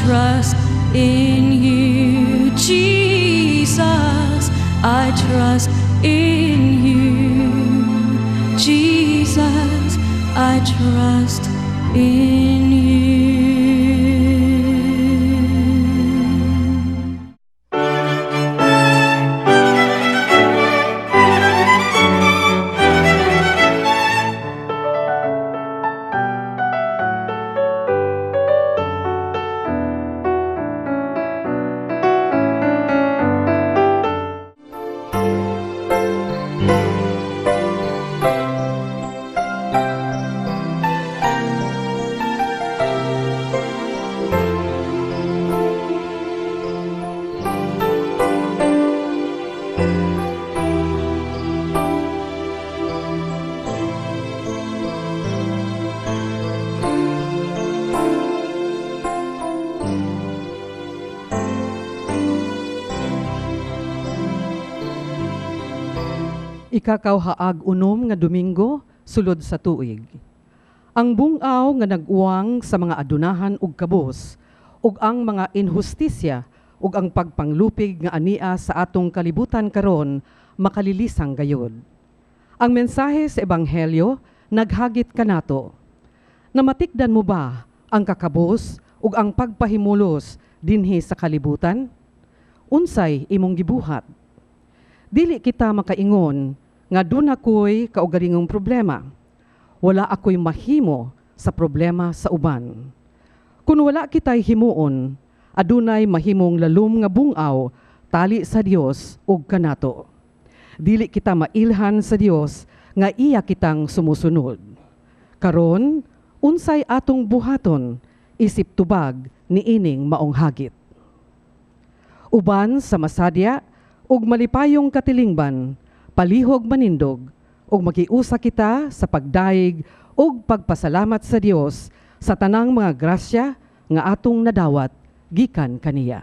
trust in you, Jesus. I trust in you, Jesus. I trust in you. Ikakauhaag 6 nga Domingo sulod sa tuig. Ang bungaw nga nag-uwang sa mga adunahan ug kabus ug ang mga inhustisya ug ang pagpanglupig nga ania sa atong kalibutan karon makalilisang gayod. Ang mensahe sa ebanghelyo naghagit kanato. Namatikdan mo ba ang kakabos ug ang pagpahimulos dinhi sa kalibutan? Unsay imong gibuhat? Dili kita makaingon nga duna ko'y kaugalingong problema. Wala ako'y mahimo sa problema sa uban. Kung wala kita'y himuon, adunay mahimong lalum nga bungaw tali sa Dios ug kanato. Dili kita mailhan sa Dios nga iya kitang sumusunod. Karon, unsay atong buhaton isip tubag niining maong hagit. Uban sa masadya ug malipayong katilingban, palihog manindog ug makiusa kita sa pagdaig ug pagpasalamat sa Dios sa tanang mga grasya nga atong nadawat gikan kaniya.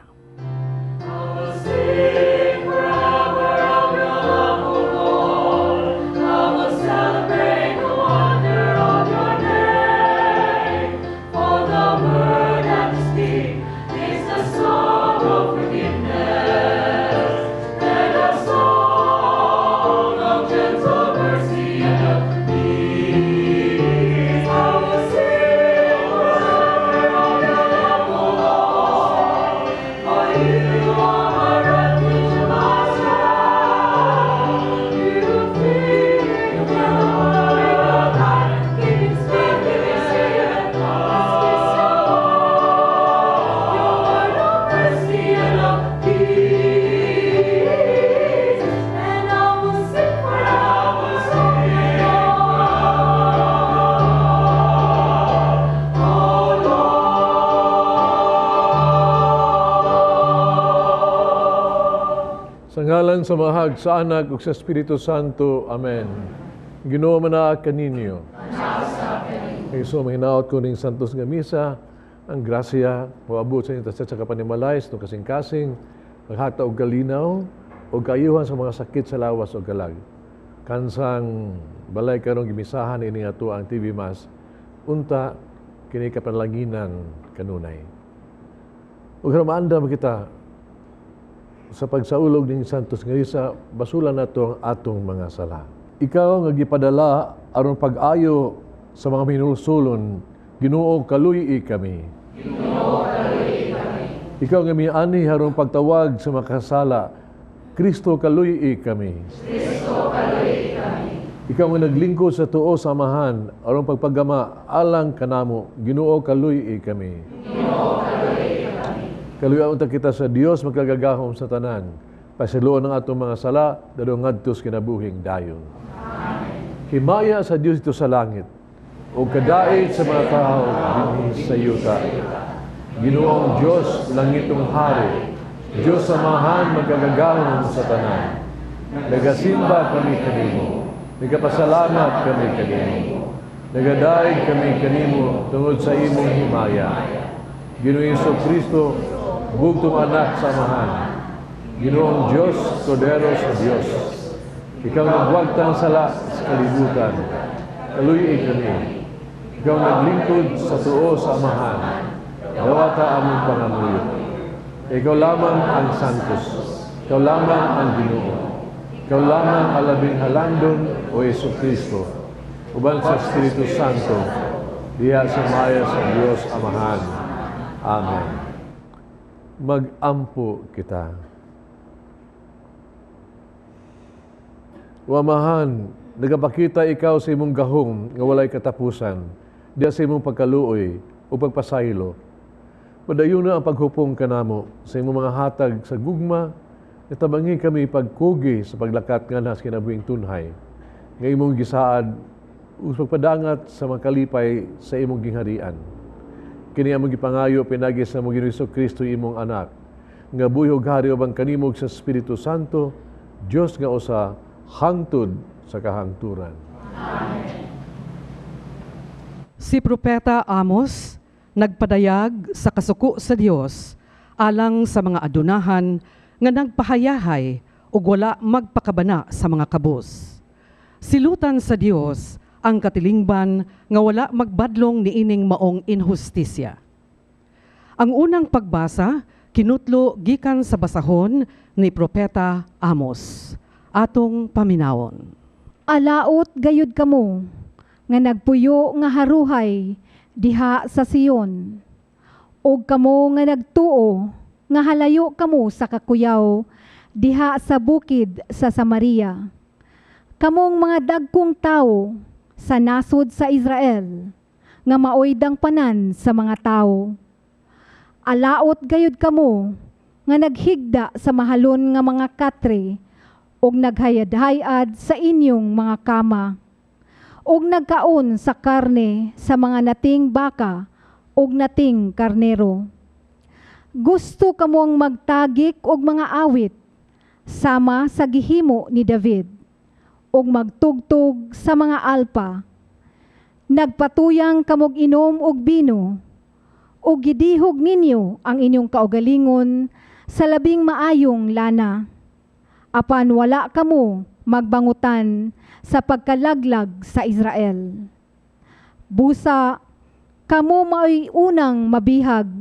Sa ngalan sa Mahag, sa Anak, ug sa Espiritu Santo. Amen. Ginoo manaa kaninyo. So, mahinaot ko ning Santos nga Misa, ang grasya, moabot sa inyong sa kapanimalay, sa kasing-kasing, maghata og kalinaw, o kaayuhan sa mga sakit sa lawas o kalag. Kansang balay karong gimisahan ini ato ang TV Mass, unta kini kapanlanginan kanunay. Ug maandam kita sa pagsaulog ning Santos nga Misa, basulan nato ang atong mga sala. Ikaw nga gipadala aron pag-ayo sa mga minulsulon, Ginoo kaluy-i kami. Ginoo kaluy-i kami. Ikaw nga miani aron pagtawag sa makasala, Kristo kaluy-i kami. Kristo kaluy-i kami. Ikaw nga naglingkod sa tuo sa Amahan aron pagpagama alang kanamo, Ginoo kaluy-i kami. Kaluyan unta kita sa Dios magkagagahom sa tanan. Pasiluan ang atong mga sala, dadong ngadto sa kinabuhing dayon. Amen. Himaya sa Dios ito sa langit, o kadait sa mga tao dinhi sa yuta. Ginoong Dios, langitong hari, Dios Amahan magkagagahom sa tanan. Nagasimba kami kanimo, nagapasalamat kami kanimo, nagadaig kami kanimo tungod sa imong himaya. Ginoong Hesus Kristo, bugtong anak sa Amahan, Ginoong Diyos, Kordero sa Diyos, ikaw nagwagtang sala sa kalibutan, kaluy-i kami. Ikaw naglingkod sa tuo sa Amahan, Dawata among pangamuyo. Ikaw lamang ang Santos, ikaw lamang ang Ginoo, ikaw lamang ang labing halangdon, o Hesus Kristo, uban sa Espiritu Santo, diha sa maya sa Dios Amahan. Amen. Mag-ampo kita. O Amahan, nagapakita ikaw sa imong gahom nga walay katapusan, diha sa imong pagkaluoy o pagpasaylo. Padayon na ang paghupong kanamo sa imong mga hatag sa gugma, natabangi kami pagkugi sa paglakat nga nas kinabuhing tunhay, nga imong gisaad ug pagpadangat sa mga kalipay sa imong gingharian. Kini among gipangayo pinagi sa among Ginoo Kristo imong anak, nga buhi ug hari uban kanimo sa Espiritu Santo, Dios nga usa hangtod sa kahangturan. Amen. Si Propeta Amos nagpadayag sa kasuko sa Dios alang sa mga adunahan nga nagpahayahay ug wala magpakabana sa mga kabus. Silutan sa Dios ang katilingban nga wala magbadlong niining maong inhustisya. Ang unang pagbasa kinutlo gikan sa basahon ni Propeta Amos. Atong paminawon. Alaot gayud kamo nga nagpuyo nga haruhay diha sa Sion, ug kamo nga nagtuo nga halayo kamo sa kakuyaw diha sa bukid sa Samaria. Kamong mga dagkong tawo sa nasod sa Israel nga maoy dangpanan sa mga tawo. Alaot gayud kamo nga naghigda sa mahalon nga mga katre ug naghayad-hayad sa inyong mga kama, ug nagkaon sa karne sa mga nating baka ug nating karnero. Gusto kamong magtagik og mga awit sama sa gihimo ni David, ug magtugtog sa mga alpa. Nagpatuyang kamog inom og bino, ug gidihog ninyo ang inyong kaugalingon sa labing maayong lana. Apan wala kamo magbangutan sa pagkalaglag sa Israel. Busa, kamo maoy unang mabihag,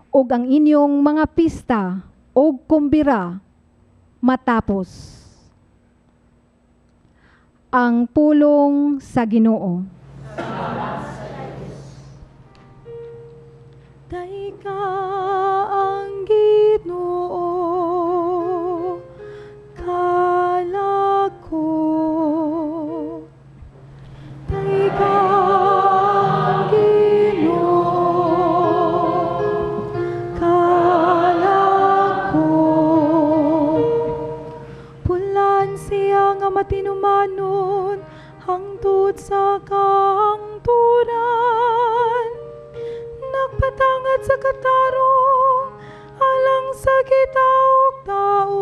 ug ang inyong mga pista og kumbira matapos. Ang pulong sa Ginoo. Tayka ang Ginoo, kalako. Tayka ang Ginoo, kalako. Pulan siya nga matinumanon hangtod sa kahangturan. Nagpatangat sa katarong alang sa gitaok-taok.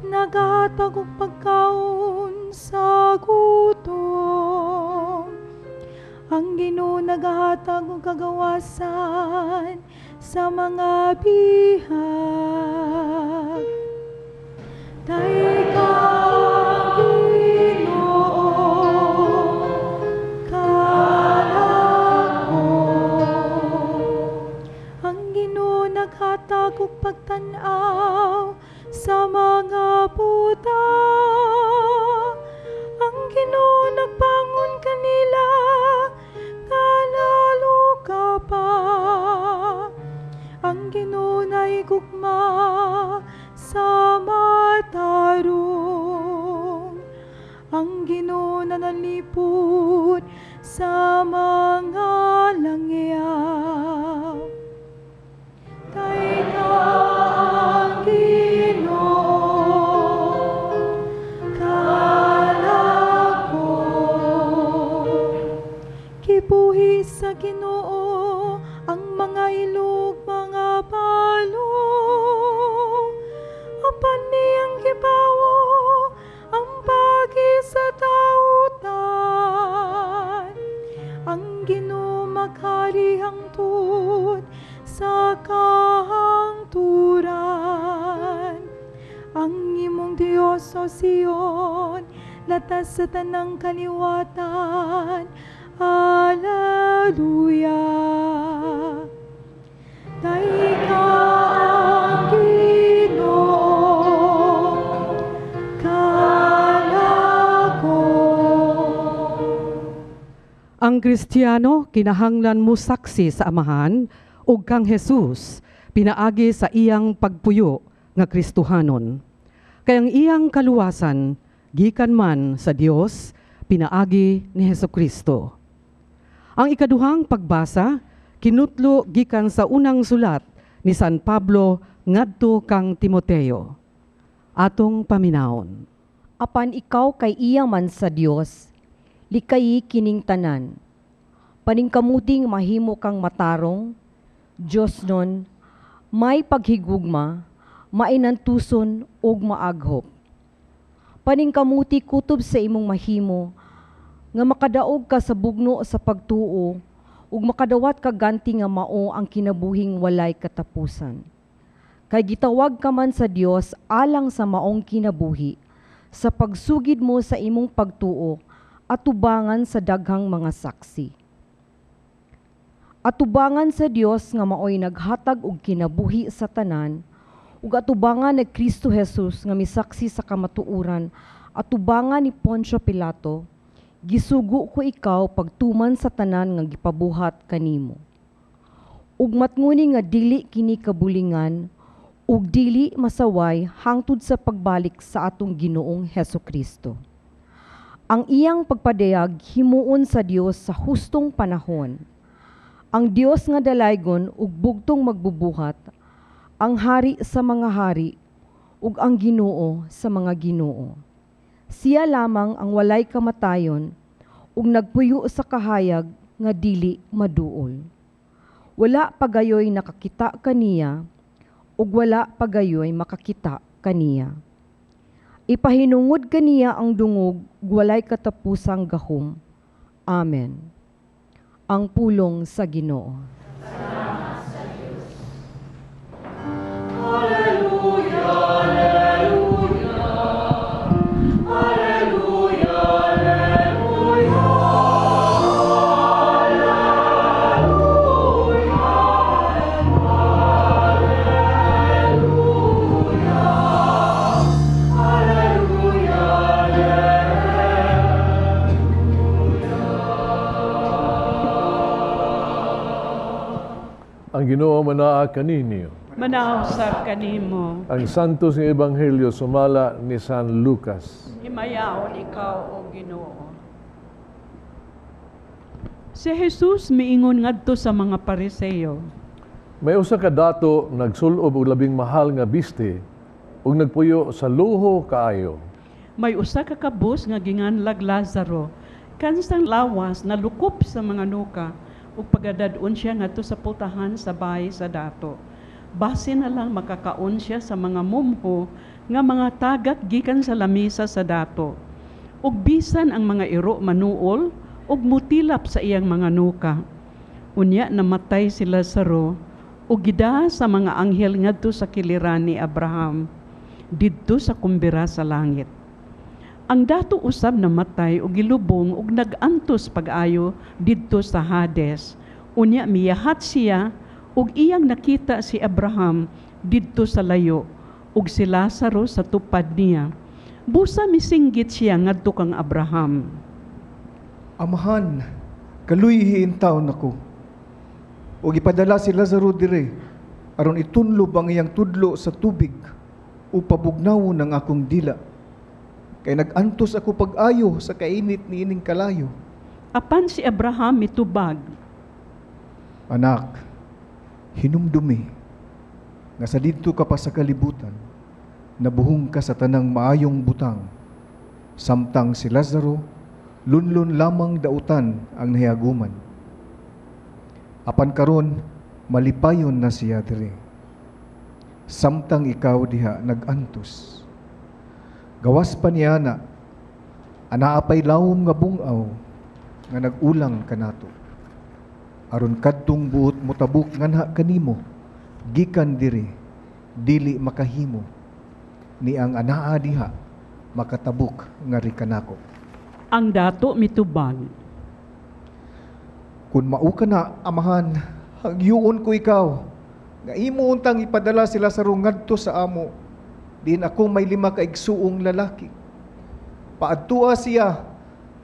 Nagahatag og pagkaon sa gutom. Ang Ginoo nagahatag og kagawasan sa mga bihag. Tayka ang Ginoo, kalako. Ang Ginoo naghatag og pagtan-aw sa mga buta. Ang Ginoo nagbangon kanila, kalalo ka pa. Ang Ginoo naigugma sa matarong. Ang Ginoo nanalipod sa mga langyaw. Tayka ang Ginoo, kalako. Gibuhi sa Ginoo ang mga ilog, mga palo. Apan niyang gibawo ang pagi sa tautan. Ang Ginoo maghari hangtod sa kahangturan. Ang imong Dios, o Sion, latas sa tanang kaliwatan. Alleluia. Dayka ang Ginoo, kanako. Ang Kristiyano kinahanglan mo saksi sa Amahan ug kang Jesus pinaagi sa iyang pagpuyo nga Kristohanon. Kay ang iyang kaluwasan gikan man sa Dios pinaagi ni Hesukristo. Ang ikaduhang pagbasa kinutlo gikan sa unang sulat ni San Pablo ngadto kang Timoteo. Atong paminawon. Apan ikaw kay iya man sa Dios, likayi kining tanan. Paningkamuting mahimo kang matarong, Dios nun, may paghigugma, mainantuson ug maaghop. Paningkamuti kutob sa imong mahimo, nga makadaog ka sa bugno sa pagtuo, ug makadawat ka ganti nga mao ang kinabuhing walay katapusan. Kay gitawag ka man sa Dios alang sa maong kinabuhi, sa pagsugid mo sa imong pagtuo, atubangan sa daghang mga saksi. Atubangan sa Dios nga maoy naghatag og kinabuhi sa tanan, ug atubangan ni Kristo Jesus nga misaksi sa kamatuoran, atubangan ni Poncio Pilato, gisugo ko ikaw pagtuman sa tanan nga gipabuhat kanimo. Ug matnguni nga dili kini kabulingan, ug dili masaway hangtod sa pagbalik sa atong Ginoong Hesukristo. Ang iyang pagpadayag himuon sa Dios sa hustong panahon. Ang Dios nga dalaygon ug bugtong magbubuhat, ang hari sa mga hari ug ang Ginoo sa mga ginoo. Siya lamang ang walay kamatayon ug nagpuyo sa kahayag nga dili maduol. Wala pagayoy nakakita kaniya ug wala pagayoy makakita kaniya. Ipahinungod kaniya ang dungog ug walay katapusang gahom. Amen. Ang pulong sa Ginoo. Ang Ginoo manaa kaninyo. Manausap kanimo. Ang Santos nga Ebanghelyo sumala ni San Lucas. Himayaon ikaw o Ginoo. Si Jesus miingon ngadto sa mga Pariseo. May usa ka dato nagsulob og labing mahal nga biste ug nagpuyo sa luho kaayo. May usa ka kabus nga ginganlag Lazaro, kansang lawas nalukop sa mga nuka ug pagadad-on siya ngadto sa pultahan sa bahay sa dato. Base na lang makakaon siya sa mga mumho nga mga tagak gikan sa lamisa sa dato. Ug bisan ang mga iro manuol ug mutilap sa iyang mga nuka. Unya namatay si Lazaro ug gidaa sa mga anghel ngadto sa kiliran ni Abraham didto sa kumbira sa langit. Ang dato usab namatay ug gilubong ug nag-antos pag-ayo didto sa Hades. Unya miyahat siya ug iyang nakita si Abraham didto sa layo ug si Lazaro sa tupad niya. Busa misinggit siya ngadto kang Abraham. Amahan, kaluyhi taon ako. Ug ipadala si Lazaro dire aron itunlob ang iyang tudlo sa tubig ug pabugnawon ang akong dila. Kay nag-antos ako pag-ayo sa kainit niining kalayo. Apan si Abraham mitubag. Anak, hinumdumi nga sa didto ka pa sa kalibutan, nabuhong ka sa tanang maayong butang, samtang si Lazaro, lunlun lamang dautan ang nahiaguman. Apan karon malipayon na siya diri. Samtang ikaw diha nag-antos. Gawas pa niya na, anaapay lawom nga bungaw nga nag-ulang kanato. Aron kadtong buot motabok nganha kanimo, gikan diri, dili makahimo, ni ang anaa diha makatabok ngari kanako. Ang dato mitubag. Kung mao ka na, Amahan, hagyuon ko ikaw, nga imo untang ipadala si Lazaro ngadto sa amo, diin ako may 5 ka igsuong lalaki. Paadtua siya,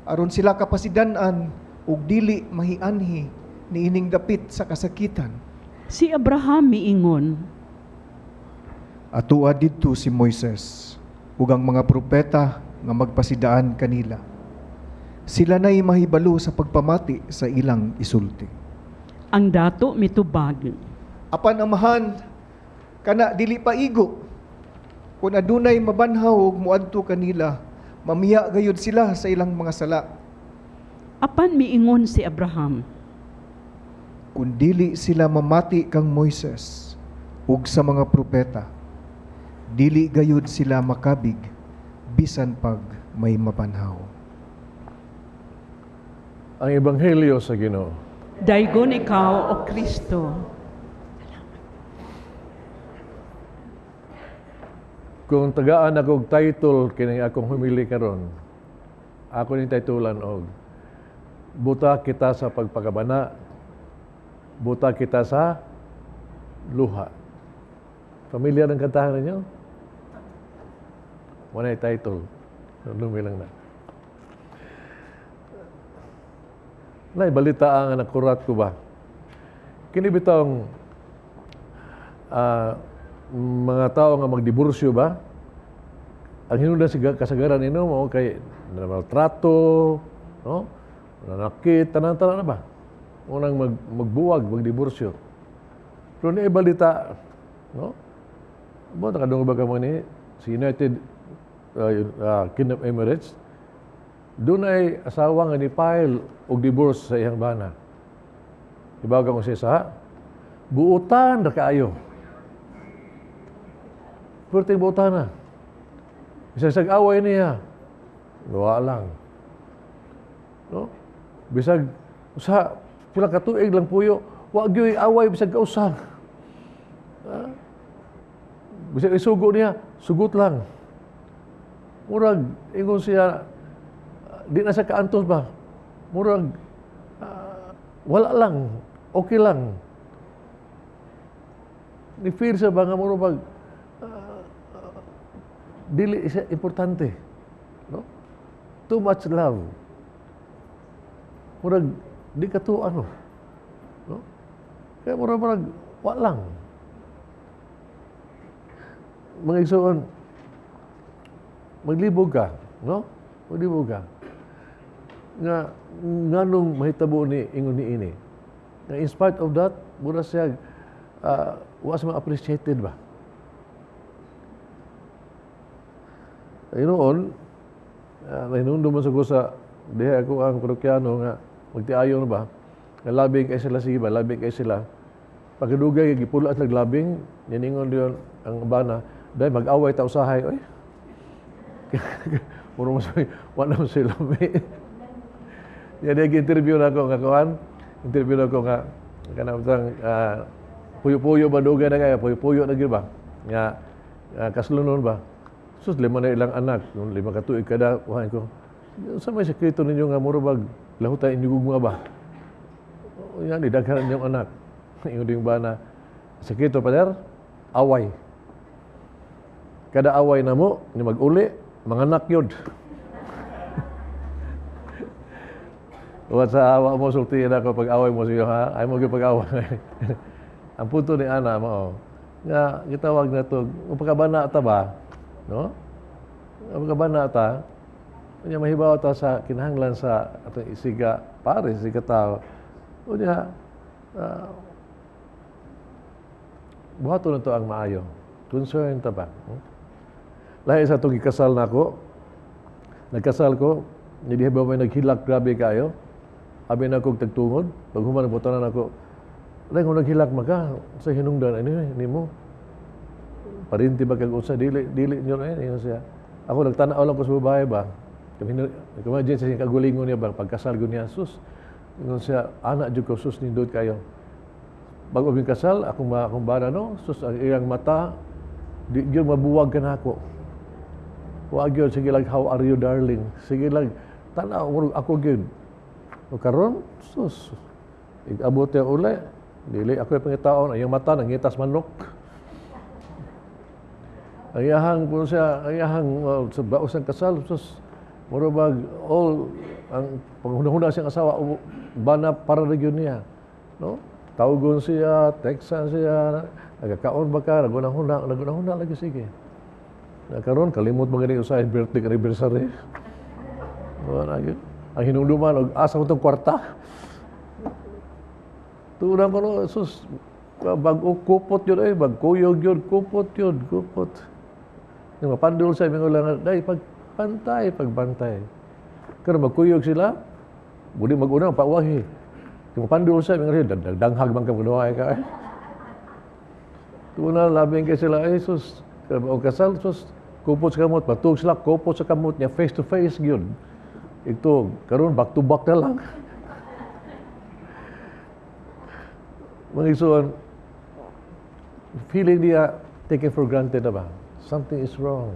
aron sila kapasidan-an, ug dili mahianhi niining dapit sa kasakitan. Si Abraham miingon, Atua didto si Moises ug ang mga propeta nga magpasidaan kanila. Sila na'y mahibalo sa pagpamati sa ilang isulti. Ang dato mitubag, Apan Amahan, kana dili pa igo. Kung adunay mabanhaw ug moadto kanila, mamiya gayud sila sa ilang mga sala. Apan miingon si Abraham, Kung dili sila mamati kang Moises ug sa mga propeta, dili gayud sila makabig bisan pag may mabanhaw. Ang Ebanghelyo sa Ginoo. Daygon ikaw, O Kristo. Kung tagaan ako og title kining akong humili karon, ako ning titulan og Buta kita sa pagpakabana, buta kita sa luha. Familiar ang kantahan ninyo? Wala yung title. Lumi lang na. Nay, balita ang nakurat ko ba? Kini bitong mga tao nga magdiborsyo ba? Ang hinungdan sa kasagaran nino mo kay maltrato, no? Nanakit, tanan-tanan na ba? Unang magbuwag, magdiborsyo. Pero ni balita, no? Bo nakadungog ba kamo ni sa United Kingdom Emirates? Doon ay asawa nga ni file og divorce sa iyang bana. Ibaw ka kung siya sa buutan ra kaayo. Perting buutan na. Bisag away niya, gawa lang. No? Bisag usa pila ka tuig lang puyo, wa gyud away bisag kausa. Bisag isugo niya, sugot lang. Murag ingon siya, di na siya kaantos ba? Murag wala lang, okay lang. Ni feel siya ba nga murag bag, dili siya importante. No? Too much love. Murag di ka to ano. No? Kaya murag wa lang. Mga igsoon, maglibog ka, no? Maglibog ka. Nga nganong mahitabo ni ingon ni ini. Nga in spite of that, mura siya wa siya ma-appreciated ba? Noon, nahinungdom man sa ko sa diha ako ang parokyano nga magtiayon na ba? Nga labing kay sila, sige ba, labing kay sila. Pagkadugay, gipula at naglabing, niningon diyon ang bana, dahil mag-away ta usahay, oy. Muro mo sabi, wala mo sila may. Yan, interview na ako nga kuan, interview na ako nga, kanang puyo-puyo ba dugay na kaya, puyo-puyo na gyud ba? Nga kaslunon ba? Sus, 5 na ilang anak, 5 ka tuig kada, kuhan ko. Sa may sekreto ninyo nga muro bag, lahutay inyo gugma ba? O, yan, idaghan inyong anak. Ingon din ba na, sekreto, pader, away. Kada away na mo, ni mag-uli, mga anak yun. Wa sa awa mo, sultihin ako pag away mo siyo, ha? Ay mo gyud pag-away. Ang punto ni Ana mo, nga gitawag na to, kung pagkabana ta ba, no? Kung pagkabana ta, unya mahibaw ta sa kinahanglan sa atong isiga pare, isiga tao. Unya, buhaton na to ang maayo. Concern ta ba? Lahi sa itong gikasal na ako, nagkasal ko, hindi ba may naghilak grabe kayo? Abi na akong tagtungod, pag human butanan ako, lahi kung naghilak maka, sa hinungdan, anyway, nimo. Parinti ba kag unsa, dili, dili nyo na yun, ingon siya. Ako nagtanaw lang ko sa babae ba? Imagine sa siyang kagulingon niya ba, pagkasal ko niya, sus, ingon siya, anak jud ko, sus, nindot kayo. Bago aming kasal, akong bana, no? Sus, ang iyang mata, di gyud mabuwag ka na ako. Wa gyud, sige lang, how are you, darling? Sige lang, tanaw, murag ako gyud. O karon, sus, Igabot niya uli, dili ako yung pangitaon, ang iyang mata nangitas manok. Ang iyahang kuno siya, ang iyahang sa baos ang kasal, sus, mura bag all ang panghuna-huna siyang asawa bana para ra gyud niya. No? Tawgon siya, textan siya, nagakaon ba ka, nagunahuna, nagunahuna lagi sige. Na karon kalimot man gani usahay birthday anniversary. Wala gyud. Ang hinumduman og asa mo tong kwarta. Turan ko no, sus, bag-o kupot yun ay, bagkuyog yun, kupot yun, kupot. Yung mapandol sa mga lang, day, pagpantay, pagbantay. Pero magkuyog sila, budi mag-una, pawahi. Yung mapandol sa mga dagdanghag man ka magduhay ka. Eh. Tuna, labing kay sila, ay sus, o kasal, sus, kupot sa kamot, patug sila, kupot sa kamot niya, face to face yun. Ito, karon back to back na lang. Mga isuan, feeling niya taken for granted na ba? Something is wrong.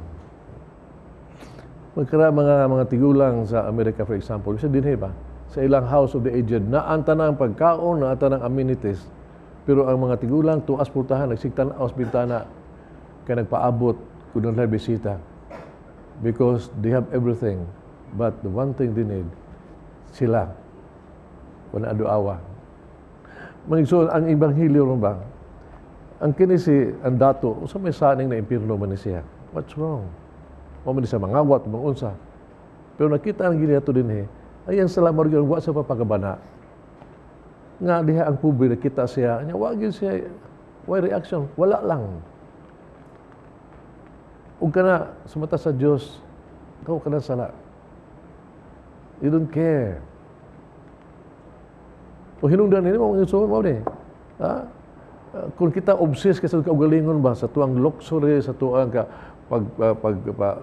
Magkara mga tigulang sa Amerika, for example, bisa din ba? Sa ilang house of the aged, naanta na ang pagkaon, naanta ng amenities. Pero ang mga tigulang, tuas pultahan, nagsigtan sa bintana, kay nagpaabot kung nila bisita. Because they have everything. But the one thing they need, sila. Wala aduawa. Mga igsoon, ang ebanghelyo ron ba? Ang kini si ang dato, usa may saning na impierno man ni siya. What's wrong? Wa man ni siya mangawat, mangunsa. Pero nakita ang giniato din eh, ayan sala margyong wa sa papagabana. Nga diha ang pobre nakita siya, nya wa gyud siya, why reaction? Wala lang. Ug kana sumata sa Dios, ikaw ka na sala. You don't care. O hinungdan nini mo mga igsoon mo ni. Ha? Kung kita obsessed kasi sa kaugalingon ba sa tuang luxury, sa tuang ka pag pag, pag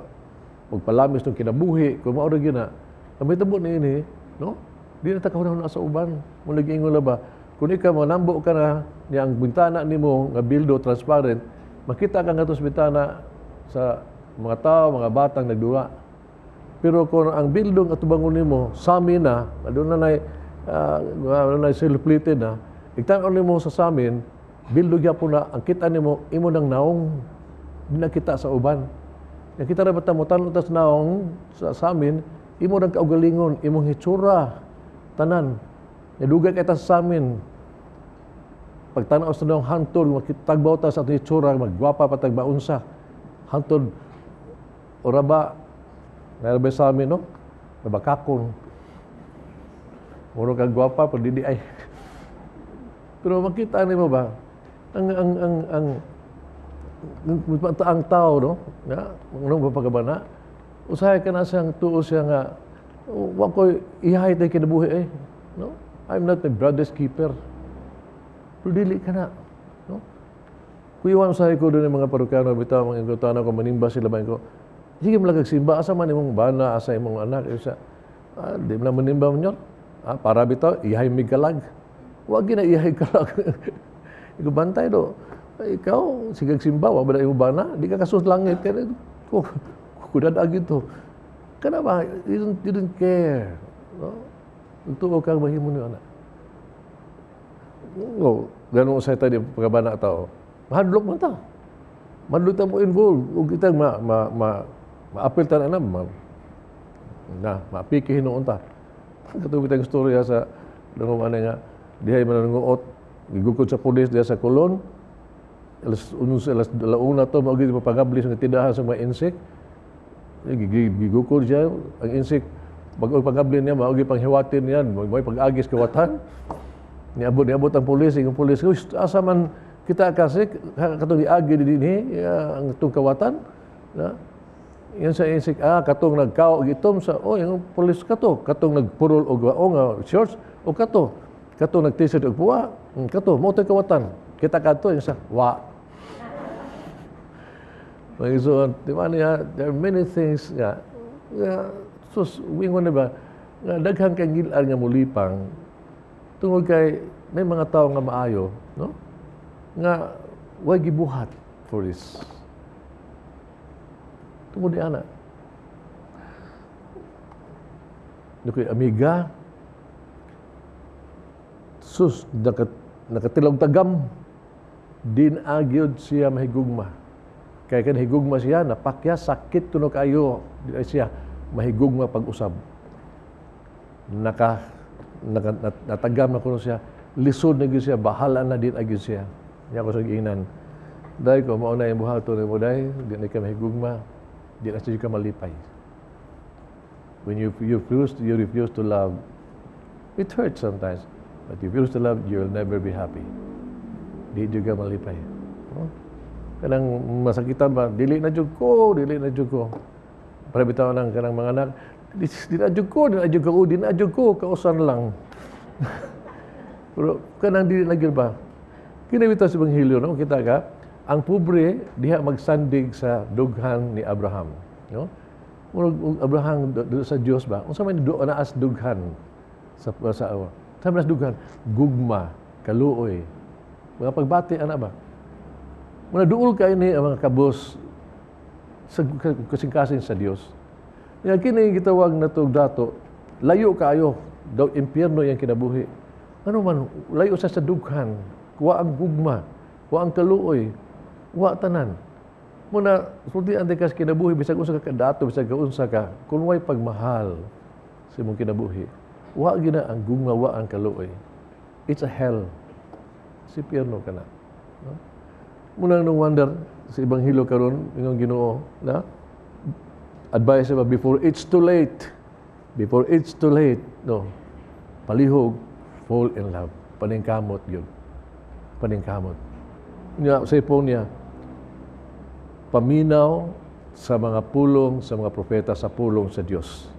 pagpalamis ng kinabuhi, kung mao ra gyud na, ang mahitabo niini, no? Di na ta kahuna sa uban. Mo nag-ingon ba? Kung ikaw manambo ka na niya ang bintana nimo nga bildo transparent, makita ka ngadto sa bintana sa mga tao, mga batang nagduwa. Pero kung ang bildong atubangon nimo samin na, aduna nay na self-plated na, igtan-aw nimo sa samin, bildo gyapon na ang kita nimo imo nang naong, di na kita sa uban. Nakita ra ba ta mo tan-aw ta sa naong sa samin, imo nang kaugalingon, imong hitsura, tanan. Nadugay kay ta sa samin. Pagtan-aw sa naong hantod, makitagbaw ta sa atong hitsura, magwapa pa tagbaunsa. Hantod, ora ba, naira ba sa amin, no? Nabakakon. Muro kag gwapa, pero di ay. Pero makita nimo ba, ang tao, no? Nga, ano ba pagkabana? Usahay ka na siyang tuo siya nga, wa ko'y ihay tayo kinabuhi eh. No? I'm not my brother's keeper. Pero dili ka na. No? Kuyawan usahay ko doon yung mga parokyano, bitaw, mga ingkotano ko, manimba sila ba ko. Sige malagag simba, asa man imong bana, asa imong anak, isa, di mo na manimba mo nyo. Para bitaw, ihay mig kalag. Wag gina ihay kalag. Ikaw bantay do. Ikaw, sigag simba, wa ba na imong bana? Di ka kasus langit. Kaya, kudad agi to. Kana ba, you don't care. No? Tuo kang mahimo niyo, anak. No, ganun sa tayo pagkabana tao. Mahadlok man ta. Mahadlok ta mo involved. Ug kitang ma-apil ta na, na, maapiki hinuon ta. Katong bitang istorya sa dungog ana nga dihay man nanguot gigukod sa pulis diha sa Colon. Alas uno sa alas 1 to mao gid mapangabli sa tindahan sa mga insect. Gigukod siya ang insect bag-o pangabli niya mao gid panghiwatin niya, mao pag-agis kawatan. Niabot ang pulis, ingon pulis, uy, asa man kita kasi katong giagi dinhi ang itong kawatan. Na? Yan sa insect, katong nagkao gitom sa, oh, yung pulis kato, katong nagpurol og o nga shorts, o kato, katong nag-t-shirt og puwa, kato, mo to'y kawatan. Kita kato, yung sa, wa. So, di ba niya, there are many things nga, nga, sus, wingon na ba, nga daghang kay ngilan nga mulipang, tungod kay may mga tao nga maayo, no? Nga, way gibuhat for this. Tungod ni ana. Nukoy amiga, Sus, nakatilog tagam, di na gyud siya mahigugma. Kay kan higugma siya, napakya, sakit kuno kayo, di na siya mahigugma pag-usab. Natagam na kuno siya, lisod na gyud siya, bahala na, di na gyud siya. Niya ako sa giingnan, "Day, kung mao na yung buhaton mo, day, di na ka mahigugma, di na siya ka malipay." When you refuse to love, it hurts sometimes. But if you refuse to love, you'll never be happy. Di jud ka malipay. No? Kanang masakitan ba, dili na jud ko, dili na jud ko. Para bitaw ng kanang mga anak, di na jud ko, di na jud ko, di na jud ko, kausan lang. Pero kanang dili na jud ba? Kini bitaw sa Ebanghelyo, no? Kita ka, ang pobre diha magsandig sa dughan ni Abraham, no? Murag og Abraham sa Dios ba? Unsa man do naas dughan sa awa? Sa man dughan, gugma, kaluoy. Mga pagbati ana ba? Muna duol kay ni ang mga kabos sa kasing-kasing sa Dios. Ya kini gitawag na tog dato, layo kaayo daw impyerno yang kinabuhi. Ano man, layo sa dughan, wa ang gugma, wa ang kaluoy, wa tanan. Muna, sulti ang kas kinabuhi, bisag unsa ka kadato, bisag unsa ka, kung way pagmahal sa imong kinabuhi, wa gina ang gugma, wa ang kaluoy. It's a hell. Si impyerno ka na. No? Munang no wonder, sa Ebanghelyo karon ingon Ginoo, na advice ba before it's too late. Before it's too late, no. Palihog, fall in love. Paningkamot yun. Paningkamot. Nya, sa ipong niya, paminaw sa mga pulong sa mga propeta, sa pulong sa Dios.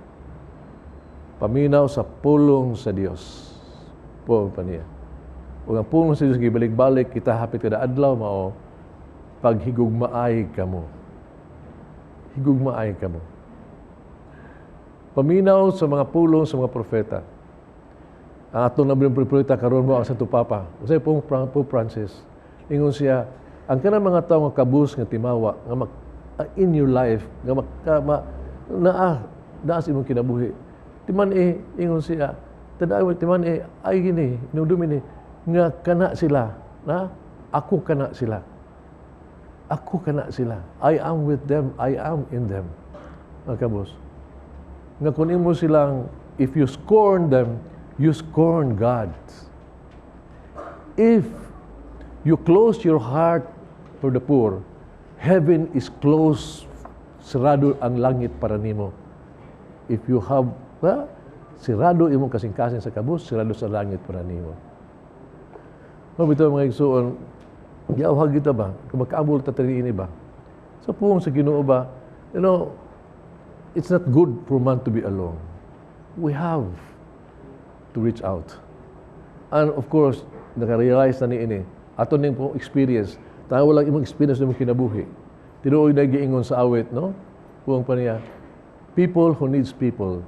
Paminaw sa pulong sa Dios. Po pa niya. Ug ang pulong sa Dios gibalik-balik kita hapit kada adlaw mao paghigugmaay kamo. Higugmaay kamo. Paminaw sa mga pulong sa mga propeta. Ang atong nabiling propeta karon mo ang Santo Papa. Usay pong Pope Francis. Ingon siya, ang kanang mga tao nga kabus nga timawa nga in your life nga maka, ma, naa naa sa imong kinabuhi. Timan eh ingon siya, tanaw timan eh ay gini inumdumi ni nga kana sila na ako kana sila. Ako kana sila. I am with them, I am in them. Mga kabus. Nga kung imo silang, if you scorn them, you scorn God. If you close your heart for the poor, heaven is closed, sarado ang langit para nimo. If you have, ha, sirado imong kasing-kasing sa kabus, sirado sa langit para nimo. Mao bitaw, mga igsuon, giawhag kita ba? Kung magkaabol ta ini ba? Sa puong sa Ginoo ba? It's not good for man to be alone. We have to reach out. And of course, naka-realize na ni ini. Ato ning po experience. Tayo walang imong experience ng kinabuhi. Tinuod na giingon sa awit, no? Puong pa niya, people who needs people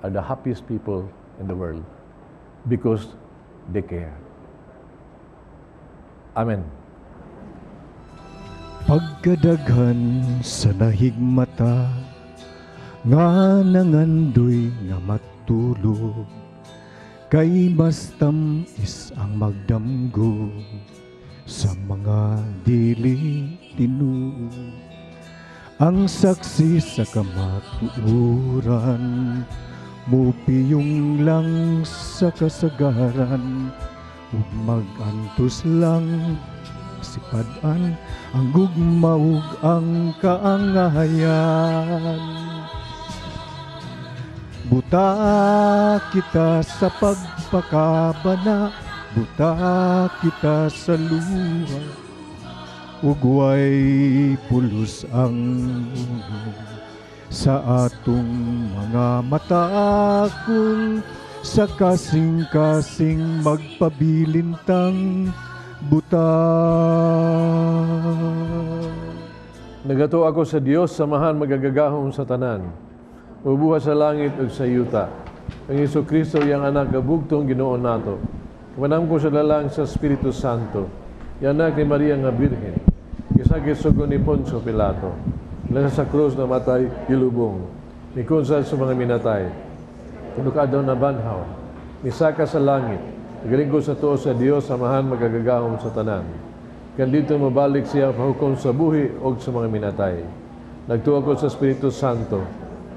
are the happiest people in the world because they care. Amen. Pagkadaghan sa nahigmata nga nangandoy nga matulog, kay mas tam-is ang magdamgo sa mga dili tinuod. Ang saksi sa kamatuoran mupiyong lang sa kasagaran ug mag-antos lang sipad-an ang gugma ug ang kaangayan. Buta kita sa pagpakabana, buta kita sa luha, ug way pulos ang sa atong mga mata kung sa kasing-kasing magpabilintang buta. Nagatuo ako sa Dios, Amahan makagagahom sa tanan. Mubuhat sa langit ug sa yuta. Ang Hesus Kristo iyang anak nga bugtong Ginoo nato. Kamanamko sa lalang sa Espiritu Santo. Anak ni Maria nga Birhen. Gisagit sugo ni Poncio Pilato. Nasa sa krus namatay, gilubong. Mikonsa sa mga minatay. Tulo ka adlaw nabanhaw. Misaka sa langit. Nagalingkod sa tuo sa Dios, samahan magagagahom sa tanan. Kan dito mabalik siya pahukom sa buhi og sa mga minatay. Nagtuo ko sa Espiritu Santo,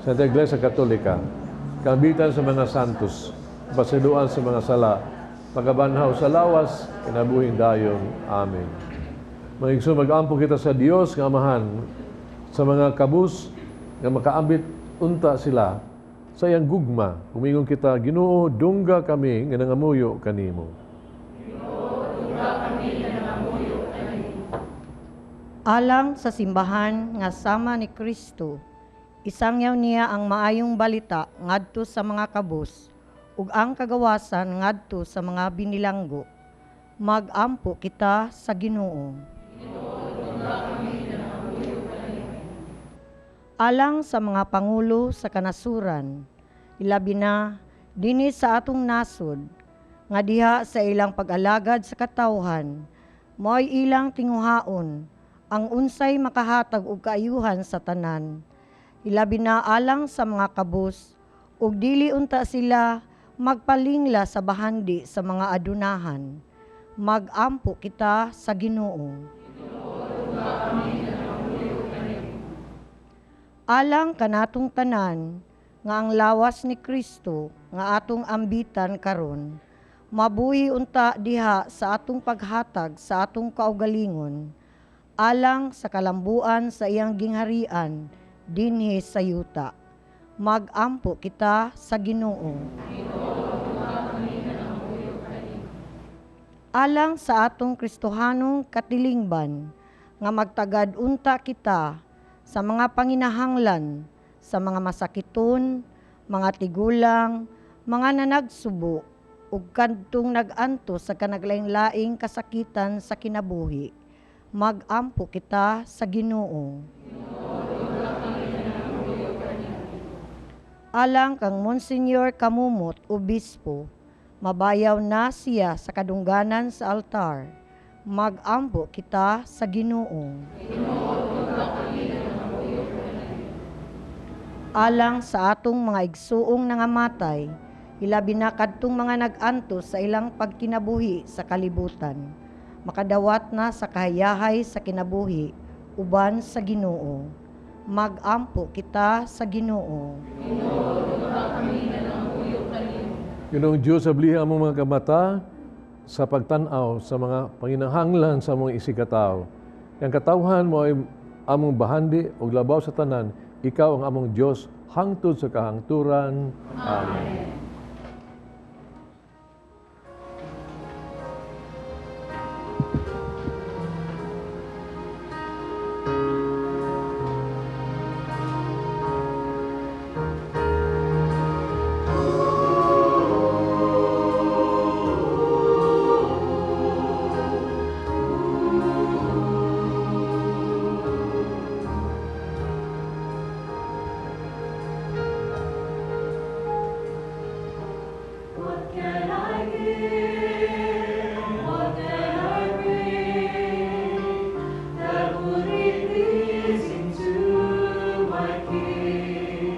sa Iglesia Katolika, kambitan sa mga santos, pasiluan sa mga sala, pagabanhaw sa lawas, kinabuhing dayon. Amen. Mga igsoon, mag-ampo kita sa Dios nga Amahan, sa mga kabus nga makaambit unta sila sa iyang gugma. Humingon kita, Ginoo, dungga kami nga nangamuyo kanimo. Alang sa simbahan nga sama ni Kristo, isangyaw niya ang maayong balita ngadto sa mga kabus ug ang kagawasan ngadto sa mga binilanggo. Mag-ampo kita sa Ginoo. Alang sa mga pangulo sa kanasuran, ilabi na dinhi sa atong nasod, nga diha sa ilang pag-alagad sa katawhan, mao'y ilang tinguhaon ang unsay makahatag og kaayuhan sa tanan. Ilabi na alang sa mga kabus, ug dili unta sila magpalingla sa bahandi sa mga adunahan. Mag-ampo kita sa Ginoo. Alang kanatong tanan nga ang lawas ni Kristo nga atong ambitan karon, mabuhi unta diha sa atong paghatag sa atong kaugalingon, alang sa kalambuan sa iyang gingharian dinhi sa yuta. Mag-ampo kita sa Ginoo. Alang sa atong Kristohanong katilingban nga magtagad unta kita sa mga panginahanglan, sa mga masakiton, mga tigulang, mga nanagsubo, ug kadtong nag-antos sa kanaglaing-laing kasakitan sa kinabuhi. Mag-ampo kita sa Ginoo. Alang kang Monsignor Camomot, Obispo, mabayaw na siya sa kadungganan sa altar. Mag-ampo kita sa Ginoo. Alang sa atong mga igsuong nangamatay, ilabi na kadtong mga nag-antos sa ilang pagkinabuhi sa kalibutan, makadawat na sa kahayahay sa kinabuhi, uban sa Ginoo. Mag-ampo kita sa Ginoo. Ginoong Diyos, abliha ang mga kamata sa pagtan-aw sa mga panginahanglan sa among isigkatawo. Ang katawhan mo ay among bahandi ug labaw sa tanan, ikaw ang among Diyos hangtod sa kahangturan. Amen. What can I give? What can I bring that would be pleasing to my King?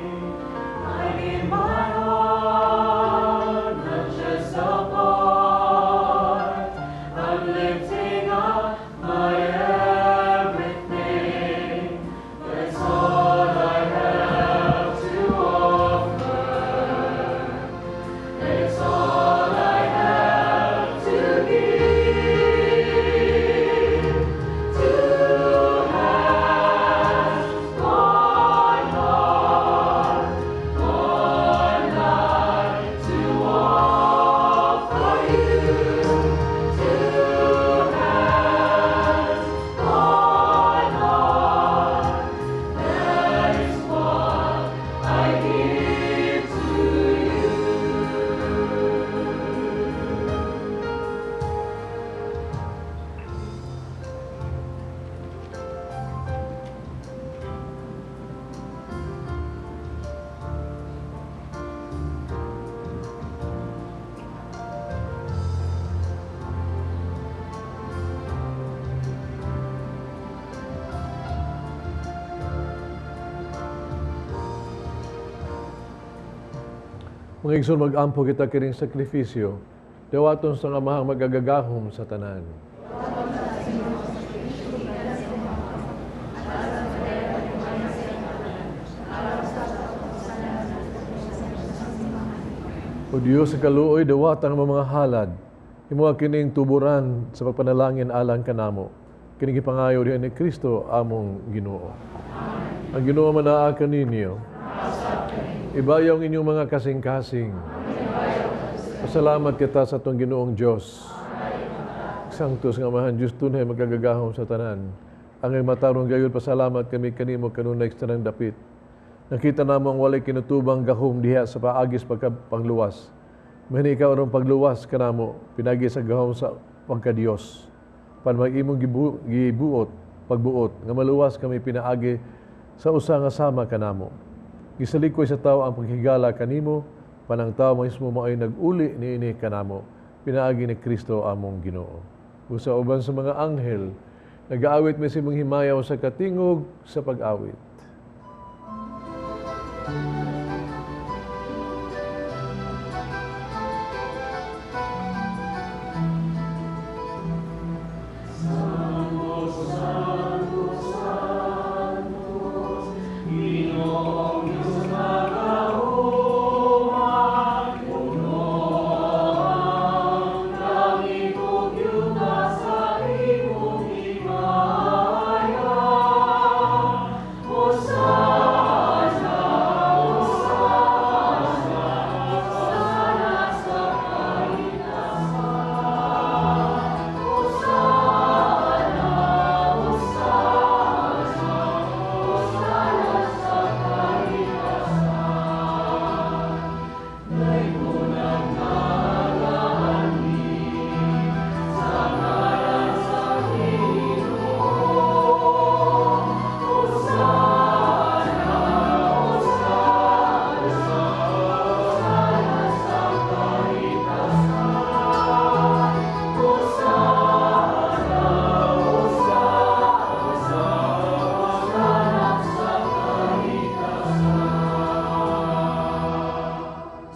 I give my heart, not just a part. I'm lifting up my everything. That's all I have to offer. It's all I have to give. To have one heart, one life to offer you. To have one heart, that is what I give to you. Mga igsoon, mag-ampo kita kining sakripisyo. Dawaton sa Amahang magagagahom sa tanan. O Diyos sa kaluoy, dawata ang mga halad. Himo kining tuburan sa pagpanalangin alang kanamo. Kini gipangayo diha ni Kristo among Ginoo. Ang Ginoo manaa kaninyo. Ibayaw ang inyong mga kasing-kasing. Pasalamat kita sa atong Ginoong Dios. Sanctus nga Amahan Dios tunay magagagahom sa tanan. Ang matarong gayud pasalamat kami kanimo kanunay sa tanang dapit. Nakita namo ang walay kinutubang gahom diha sa paagis pagpangluwas. Mahini ikaw aron pagluwas kanamo pinagi sa gahom sa pagka-Dios. Pan imong gibuot, pagbuot nga maluwas kami pinaagi sa usa nga sama kanamo. Gisalikoy sa tawo ang paghigala kanimo, panang tawo mismo maoy nag-uli niini kanamo, pinaagi ni Kristo among Ginoo. Usa uban sa mga anghel, nagaawit mi sa imong himayaw sa katingog sa pag-awit.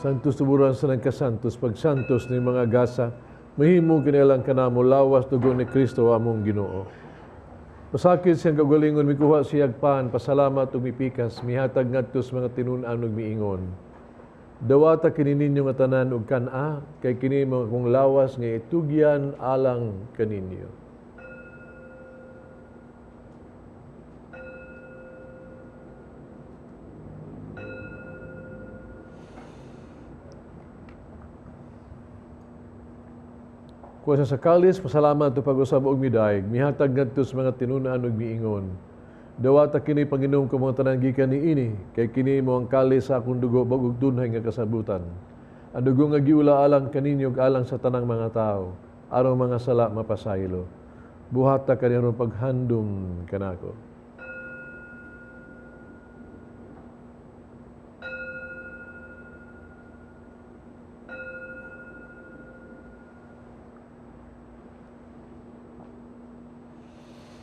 Santos tuburan sa nagkasantos, pagsantos ni mga gasa, mahimo kinilang kanamo lawas dugo ni Kristo among Ginoo. Pasakit siyang kagalingon, mikuha siyag pan, pasalamat ug mipikas, mihatag ngadto sa mga tinun-an ug miingon. Dawata kini ninyo nga tanan ug kan-a, kay kini mga akong lawas nga itugyan alang kaninyo. Kuha sa kalis, pasalamat o pag-usab og midayeg, mihatag ngadto sa mga tinun-an ug miingon. Dawata kini Panginoon ko mga tanan gikan niini, kay kini mo ang kalis sa akong dugo bag-ug tunhay nga kasabutan. Ang dugo nga giula alang kaninyo ug alang sa tanang mga tawo, aron mga sala mapasaylo. Buhata kani aron paghandom kanako.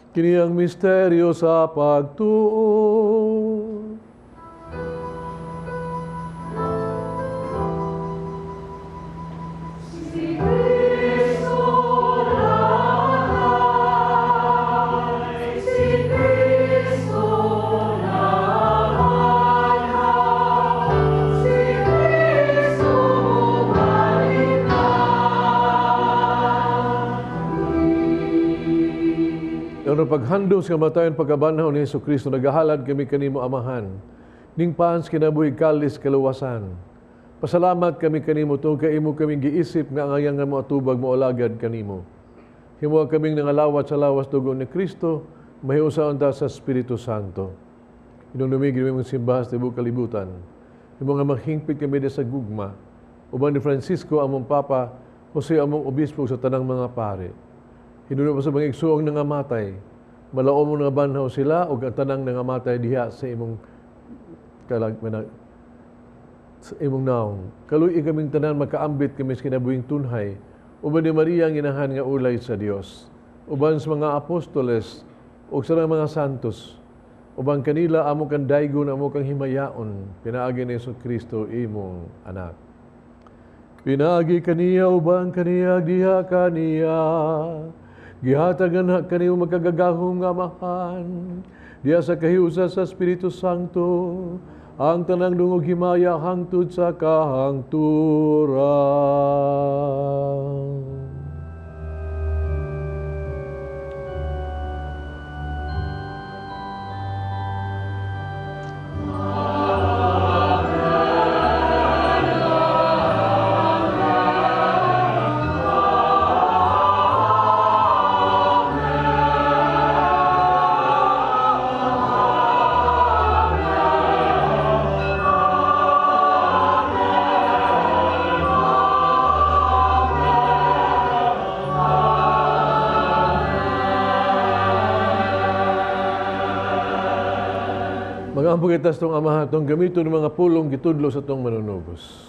Kini ang misteryo sa pagtuo. Si Kristo namatay, si Kristo nabanhaw, si Kristo mubalik na. Ano paghandom sa kamatayon pagkabanhaw ni Hesus Kristo, nagahalad kami kanimo Amahan. Ning paans kinabuhi kalis kaluwasan. Pasalamat kami kanimo tungod kay imo kaming giisip nga ang ayang nga moatubag moalagad kanimo. Himo kaming nangalawat sa lawas dugo ni Kristo, mahiusaon ta sa Espiritu Santo. Inong lumigi kami mong simbahan sa tibuok kalibutan. Himo nga maghingpit kami sa gugma. Uban ni Francisco among Papa, Jose among Obispo sa tanang mga pare. Hinunod pa sa mga igsuong nangamatay, malaom mo nga banhaw sila ug ang tanang nangamatay diha sa imong sa imong naong. Kaluy kaming tanan makaambit kami sa kinabuhing tunhay. Uban ni Maria ang inahan nga ulay sa Dios. Uban sa mga apostoles ug sa mga santos. Uban kanila amo kang daygon, amo kang himayaon, pinaagi ni Hesus Kristo imong anak. Pinaagi kaniya uban kaniya diha kaniya. Gihatagan na kaniyo magkagagahom nga Amahan. Diha sa kahiusa sa Espiritu Santo, ang tanang dungog himaya hangtod sa kahangturan. Magampo kita sa itong Amahan, itong gamiton ng mga pulong gitudlo sa itong manunubos.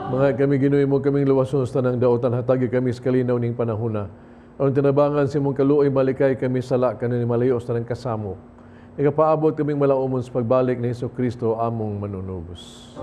Mga kami Ginoo mo kaming luwason sa tanang daotan, hatagi kami sa kalinaw ning panahona. Aron tinabangan sa imong kaluoy, malikay kami sala kanini malayo sa tanang kasamo. Nagapaabot kaming malaumon sa pagbalik ni Hesus Kristo among manunubos.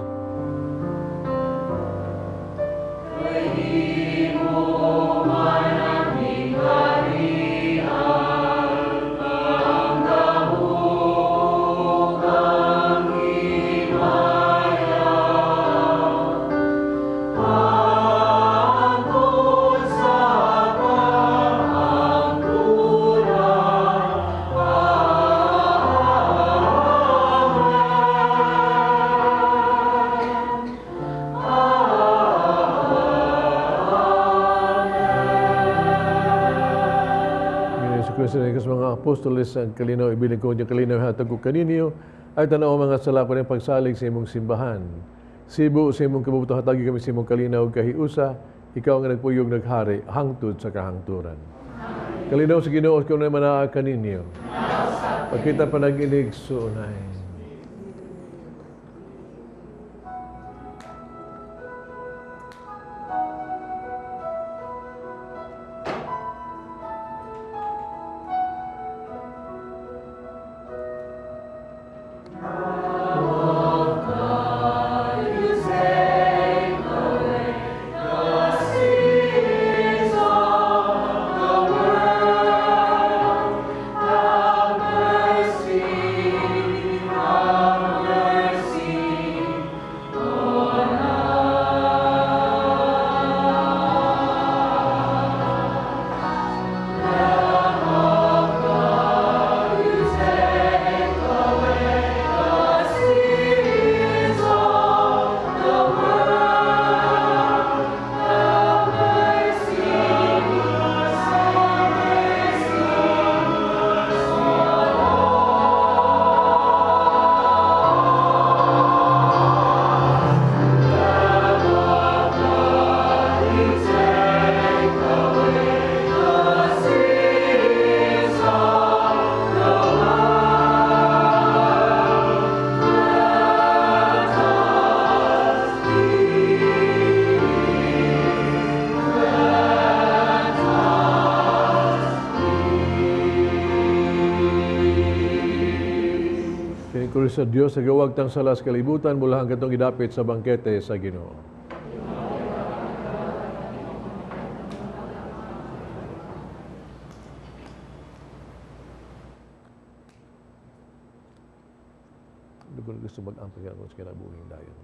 Mga apostoles, ang kalinaw ibilin ko yung kalinaw hatag ko kaninyo, ay tanaw mga sala ko ng pagsalig sa imong simbahan. Sibo sa imong kabubuto, hatagi kami sa imong kalinaw kahiusa, ikaw ang nagpuyog naghari hangtod sa kahangturan. Amen. Kalinaw sa Ginoo ko na manaa kaninyo. Pagkita panag-inig suunay. Kordero sa Dios, nagawagtang sala sa kalibutan, mula hanggang itong gidapit sa bangkete sa Ginoo. Dugon gusto mag-ampay ako sa kinabuhing dayon.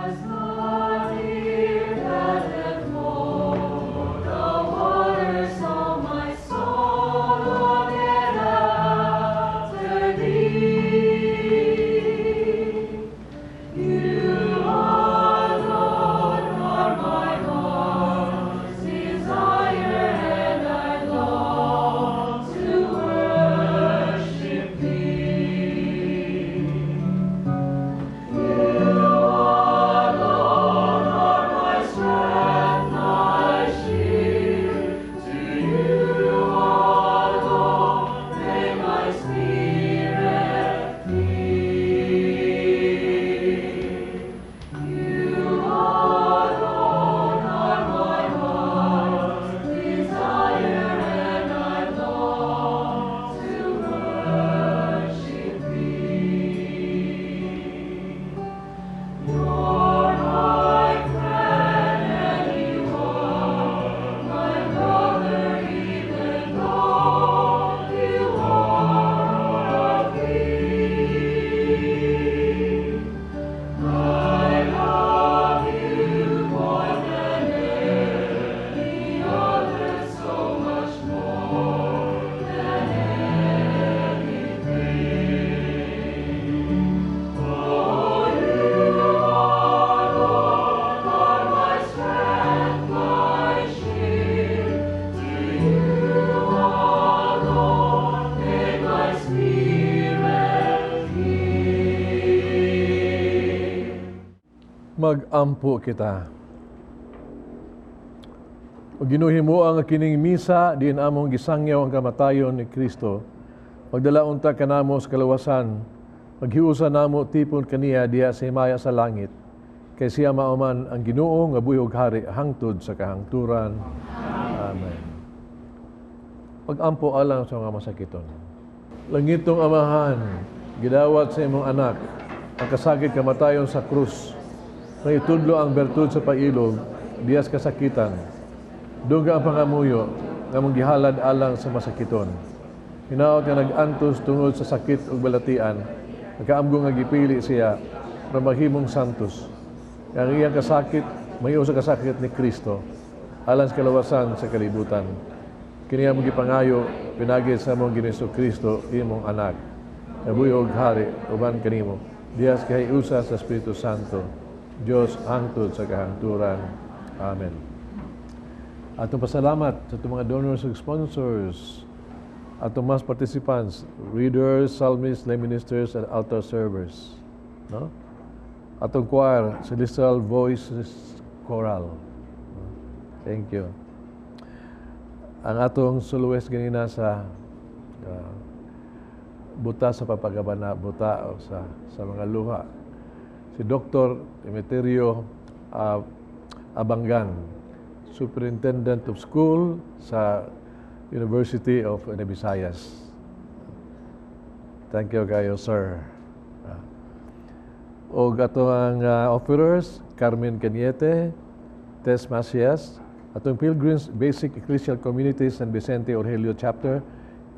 As the deer panteth for the waters, so my soul longeth after Thee. You alone are my heart's desire, and I long to worship Thee. You alone are my strength, my shield. To you alone may my spirit cleave. You alone are my heart's desire, and I long to worship Thee. You're my friend, and you are my brother, even though you are a thief. I love you more than any other, so much more than anything. Oh, you alone are my strength, my shield. To you alone may my spirit cleave. Mag-ampo kita. O Ginoo, himoa ang kining misa, diin among gisangyaw ang kamatayon ni Kristo. Magdala unta kanamo sa kalawasan, maghiusa namo tipon kaniya diha sa himaya sa langit. Kay siya mao man ang Ginoo nga buhi ug hari hangtod sa kahangturan. Amen. Pag-ampo alang sa mga masakiton. Langitong Amahan, gidawat sa imong anak ang kasakit kamatayon sa krus. Nga itudlo ang bertud sa pailog, dihas kasakitan. Dungga ang pangamuyo nga among gihalad alang sa masakiton. Hinaot nga nag-antos tungod sa sakit ug balatian, nakaamgo nga gipili siya para mahimong santos. Nga ang iyang kasakit, mahiusa sa kasakit ni Kristo, alang sa kalawasan sa kalibutan. Kini among gipangayo, pinaagi sa among Ginoong Kristo, imong anak. Nabuhi og hari, uban kanimo, dihas kahiusa sa Espiritu Santo, Dios hangtod sa kahangturan. Amen. Atong pasalamat sa atong mga donors ug sponsors, atong mass participants, readers, psalmists, lay ministers, and altar servers. No? Atong choir, Celestial Voices Choral. Thank you. Ang atong soloist ganina sa buta sa papagabana, buta o sa mga luha. Si Dr. Emeterio Abangan, Superintendent of School sa University of Visayas. Thank you kayo, sir. Og ato ang offerers, Carmen Cañete, Tess Macias, atong Pilgrims Basic Ecclesial Community San Vicente Orgelio Chapter,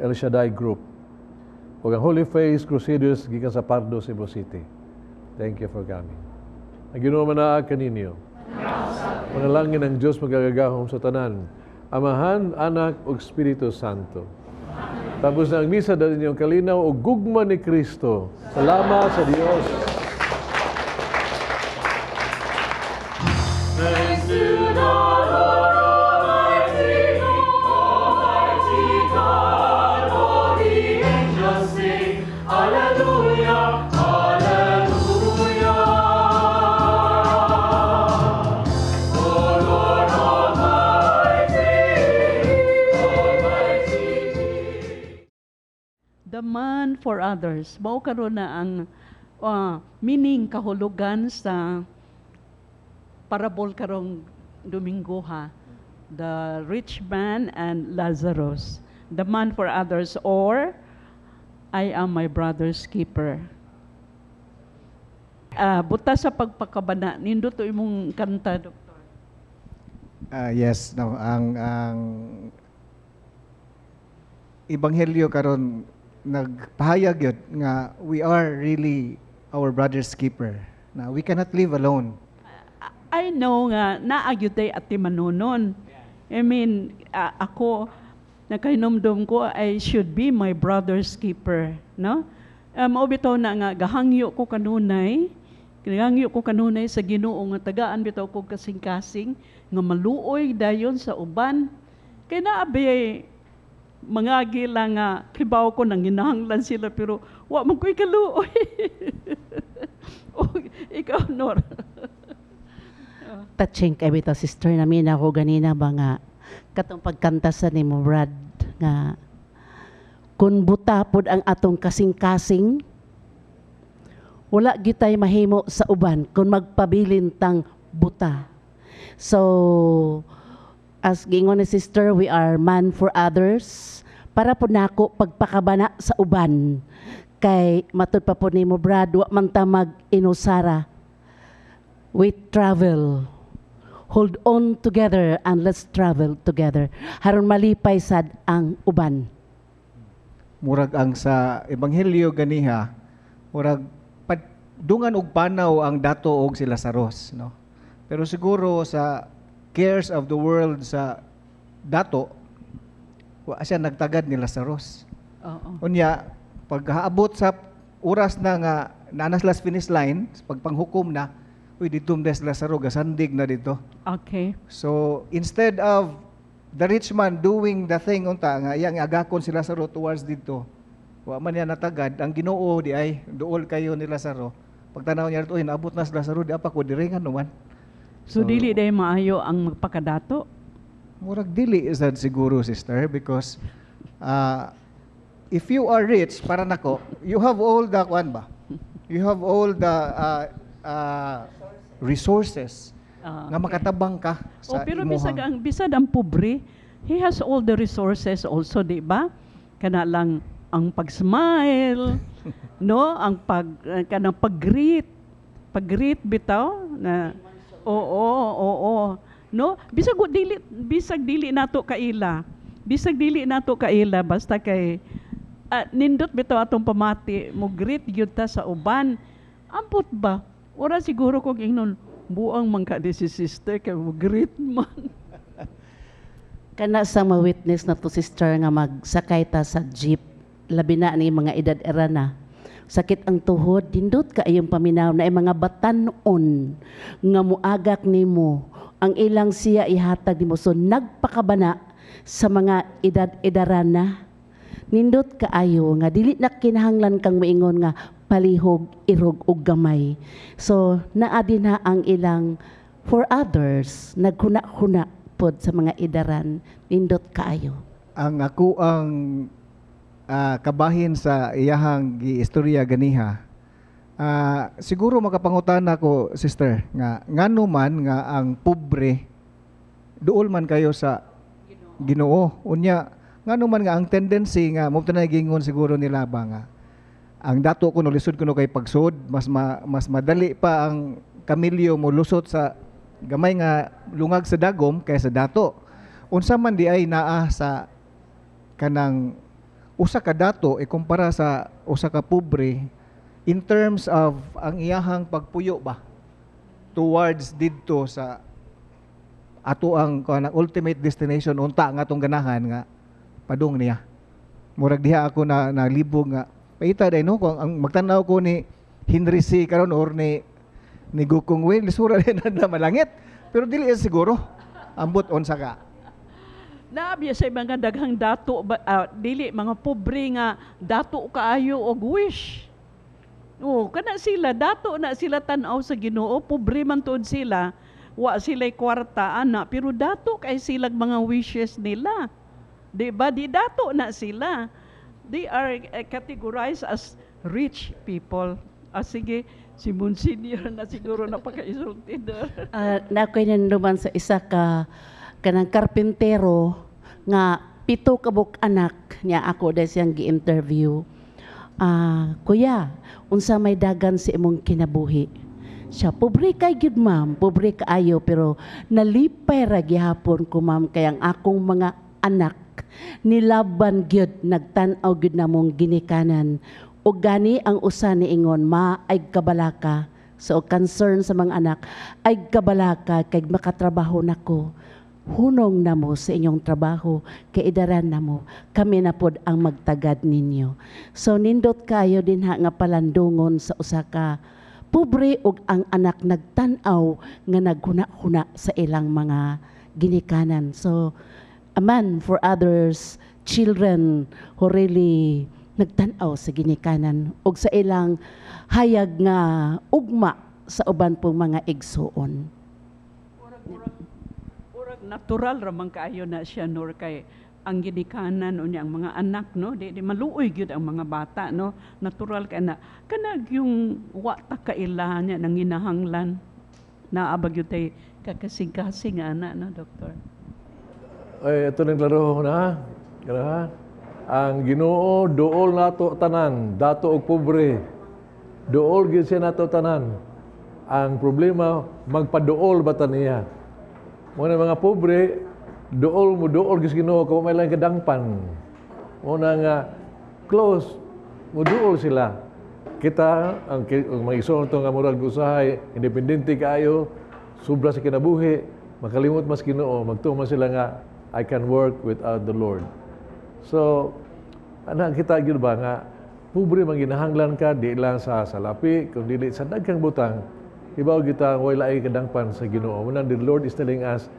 El Shaddai Group. Ug ang Holy Face Crusaders gikan sa Pardo, Cebu City. Thank you for coming. Ang Ginoo manaa kaninyo. Manalangin ang Diyos magagagahom sa tanan. Amahan, Anak, ug Espiritu Santo. Tapos na ang misa, dali ninyong kalinaw ug gugma ni Kristo. Salamat sa Dios. Thanks to the Lord Almighty, Almighty God, all the angels sing, Alleluia, Alleluia. O Lord Almighty, Almighty. The man for others. Mao karon na ang meaning kahulugan sa parable karong Domingo ha. The rich man and Lazarus. The man for others or I am my brother's keeper. Buta sa pagpakabana, nindot to imong kanta, Doktor. Ah, yes, no, ang ebanghelyo karon nagpahayag yun nga we are really our brother's keeper. Na we cannot live alone. I know nga naa gyud tay atimanunon. I mean, ako nakahinumdum ko I should be my brother's keeper, no? Mao bitaw na nga gahangyo ko kanunay, gahangyo ko kanunay sa Ginoo nga tagaan bitaw ko kasing-kasing nga maluoy dayon sa uban. Kay naa bay mga gila nga kibaw ko nang ginahanglan sila pero wa man ko'y kaluoy. O, ikaw, Nor. Touching kay bitaw, sister, namin ako ganina ba nga katong pagkanta sa nimo, Brad, nga kung buta pod ang atong kasing-kasing, wala gitay mahimo sa uban kung magpabilin tang buta. So as giingon ni sister, we are man for others. Para po nako, pagpakabana sa uban, kay matud pa po nimo, Brad, wa man ta mag inusara. We travel. Hold on together and let's travel together haron malipay sad ang uban. Murag ang sa ebanghelyo ganiha, murag dungan og panaw ang dato og si Lazarus, no? Pero siguro sa cares of the world sa dato, wa siya nagtagad ni Lazarus. Unya paghaabot sa oras na nga naa na sila sa finish line, pagpanghukom na, uy, dito des Lazaro gasandig na dito. So instead of the rich man doing the thing unta nga iyang agakon si Lazaro towards dito, wa man niya natagad. Ang Ginoo di ay duol kayo ni Lazaro. Pagtanaw niya uy, naabot na si Lazaro, di apa ko diri nga naman. So, dili day maayo ang magpakadato. Murag dili sad siguro, sister, because if you are rich, para nako, you have all the kuan ba? You have all the resources nga makatabang ka Oh, sa pero imuhang bisag ang pobre, he has all the resources also, di ba? Kana lang ang pag-smile, no? Ang pag kanang pag-greet, pag-greet bitaw na oo. No? Bisag dili nato kaila. Bisag dili nato kaila basta kay nindot bitaw atong pamati, mo greet gyud ta sa uban. Ambot ba? Ora siguro kog ingnon, buang man ka di si sister kay mo greet man. Kana sa ma-witness na to, sister, nga magsakay ta sa jeep, labi na ni mga edad era na, sakit ang tuhod, dindot ka iyong paminaw na ay mga batanon nga muagak nimo, ang ilang siya ihatag nimo. So nagpakabana sa mga edad-edaran na, nindot kaayo nga dili na kinahanglan kang moingon nga palihog irog og gamay. So naa din na ang ilang for others, naghuna-huna pod sa mga idaran. Nindot kaayo. Ang ako ang kabahin sa iyahang giistorya ganiha, siguro makapangutana ko, sister, nga ngano man nga ang pobre duol man kayo sa Ginoo? Unya ngano man nga ang tendency nga mo na gingon siguro nila ba nga ang dato kuno lisod kuno kay pagsud, mas madali pa ang kamilyo mo lusot sa gamay nga lungag sa dagom kaysa dato? Unsa man di ay naa sa kanang usa ka dato ikumpara sa usa ka pobre in terms of ang iyahang pagpuyo ba towards didto sa ato ang kanang ultimate destination unta nga atong ganahan nga padung niya? Murag diha ako na nalibog nga paita day, no? Kung ang magtan-aw ko ni Henry Sy karon or ni Gokongwei, lisura din na malangit, pero dili siguro. Ambot unsa ka. Naabiya sa mga daghang dato ba, dili mga pobre nga dato kaayo og wish. Oh, kana sila dato na sila tan-aw sa Ginoo, pobre man tuod sila, wa sila kwarta ana, pero dato kay silag mga wishes nila. Di ba? Di dato na sila. They are categorized as rich people. Ah, sige. Si Monsignor na siguro napakaisulti na. Na ako'y nanduman sa isa ka kanang karpintero nga 7 ka buok anak niya, ako dahil siyang gi-interview. "Ah, kuya, unsa may dagan sa imong kinabuhi?" Siya, "Pobre kay gyud, ma'am, pobre kaayo, pero nalipay ra gihapon ko, ma'am, kay ang akong mga anak nilaban gyud, nagtan-aw gyud namong ginikanan. Ug gani ang usa niingon, 'Ma, ay kabalaka.'" So concern sa mga anak, "Ay kabalaka kay makatrabaho nako. Hunong na mo sa inyong trabaho, kay idaran na mo, kami na pod ang magtagad ninyo." So nindot kayo din ha nga palandungon sa usa ka pobre ug ang anak nagtan-aw nga naghuna-huna sa ilang mga ginikanan. So a man for others, children who really nagtan-aw sa ginikanan ug sa ilang hayag nga ugma sa uban pong mga igsuon. Murag natural ra man kaayo na siya, Nor, kay ang ginikanan unya ang mga anak, no, di maluoy gyud ang mga bata, no? Natural kay na kanag yung wa ta kaila niya nanginahanglan naa ba gyud tay kakasing-kasing ana, no, Doktor? Ay, ito ng klaro na. Kana ha? Ang Ginoo duol nato tanan, dato og pobre. Duol gyud siya nato tanan. Ang problema, magpaduol ba ta niya? Mo na mga pobre, duol mo duol gyud sa Ginoo kung may lang kadangpan. Mo na nga close mo duol sila. Kita ang mga igsoon to nga murag usahay independente kaayo, sobra sa kinabuhi, makalimot mas Ginoo, magtuo man sila nga I can work without the Lord. So, ana kita gyud ba nga pobre man ginahanglan ka di lang sa salapi kun dili sa daghang butang. Ibaw kita way laay kadangpan sa Ginoo. Mao the Lord is telling us,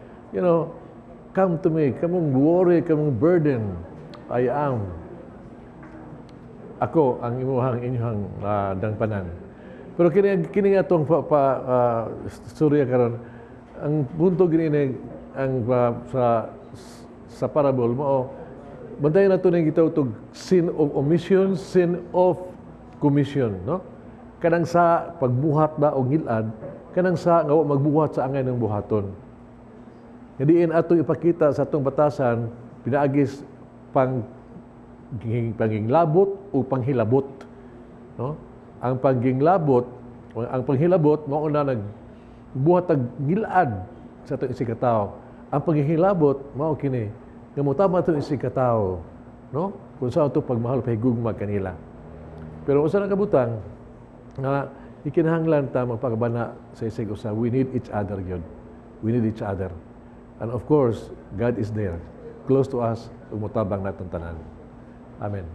"Come to me, kamong worry, kamong burden, I am. Ako ang imuhang inyong dangpanan." Pero kini kini nga atong pa storya karon, ang punto gini ang sa parable mo, bantayan nato ning gitawag og sin of omission, sin of commission, no? Kanang sa pagbuhat ba og ngilad, kanang sa nga wa magbuhat sa angay ng buhaton. Nga diin ato ipakita sa atong batasan pinaagis pang panginglabot o panghilabot, no? Ang pangginglabot, ang panghilabot mao na nagbuhat og ngilad sa atong isig katawo. Ang panghilabot mao kini nga motama atong isig katawo, no? Kung sa ato pagmahal, pahigugma kanila. Pero usa na kabutang nga ikinahanglan ta magpakabana sa isig usa, we need each other gyud. We need each other. And of course, God is there, close to us, ug motabang natong tanan. Amen.